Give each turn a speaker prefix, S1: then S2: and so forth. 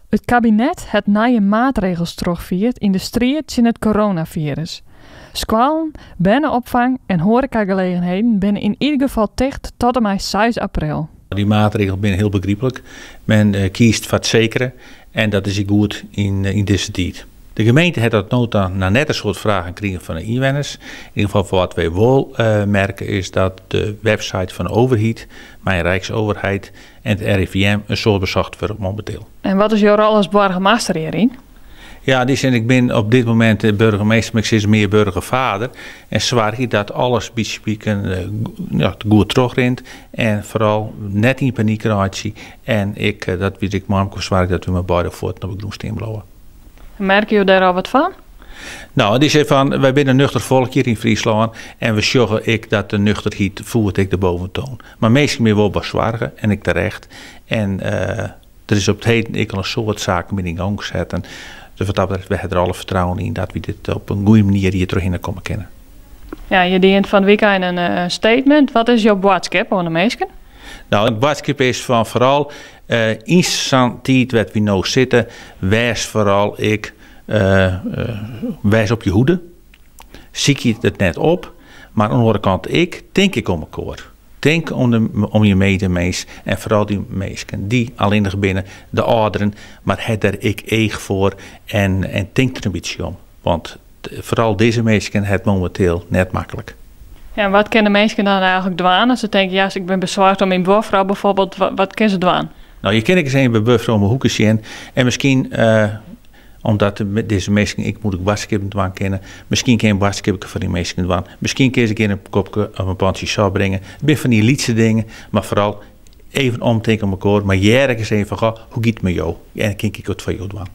S1: It kabinet hat nije maatregels trochfierd yn de striid tsjin it coronafirus. Skoallen, berne-opfang en hoarekagelegenheden binne yn ieder gefal ticht tot en mei 6 april.
S2: Dy maatregels binne hiel begryplik. Men kiest foar it sekere en dat is ek goed yn dizze tiid. De gemeente hat tot no ta noch net in soad fragen krigen fan de ynwenners. Yn ieder gefal foar wat wy wol merke is dat de website fan de overheid, Mijn Rijksoverheid en it RIVM in soad besocht wurde mominteel.
S1: En wat is jo rol as boargemaster hjiryn?
S2: Ja, yn dy sin, ik bin op dit momint burgemeester, mar ik sis mear burgervader. En soargje dat alles bytsje ja, goed trochrint. En foaral net yn panyk reitsje. En ik, dat wit ik mei soargje dat we mei beide fuotten op de grûn stean bliuwe.
S1: Merke jo dêr al wat fan?
S2: No, dy sei fan, wy binne in nuchter folk hjir yn Fryslân en we sjogge ek dat de nuchterheid voert ek de boventoon. Mar minsken binne wol besoarge en ek terecht. En der is op it heden ek al in soad saken binne yn gong setten. Dus wat dat betreft, we ha der alle fertrouwen yn dat we dit op in goede manier hjir trochhinne komme kinne.
S1: Ja, je dienen fan it wykein in statement. Wat is jo boadskip oan de minsken?
S2: No, it boadskip is fan foaral yn sa'n tiid wêr't we no sitte, wês foaral ek wês op je hoede. Sykje it net op, mar oan de oare kant ek, tink ek om elkoar. Tink om je medemins en foaral dy minsken dy't allinnich binne, de âlderen, mar ha der ek each foar en tink der in bytsje om. Want foaral dizze minsken ha it mominteel net maklik.
S1: Ja, en wat kinne de minsken dan eigentlik dwaan as se tinke, ja, ik bin besoarge om myn buorfrou bijvoorbeeld, wat kinne se dwaan?
S2: No, je kinne ek ris even by buorfrou om 'e hoeke sjen en miskien, omdat dizze minsken ek moeilik boadskippen dwaan kinne, miskien kin je in boadskipke foar dy minsken dwaan. Miskien kinne se in kopke of in pantsje sop bringe. It binne fan dy lytse dingen, mar foaral even omtinke om elkoar. Mar hear ek ris even fan, goh, hoe giet it mei jo? En kin ik wat foar jo dwaan?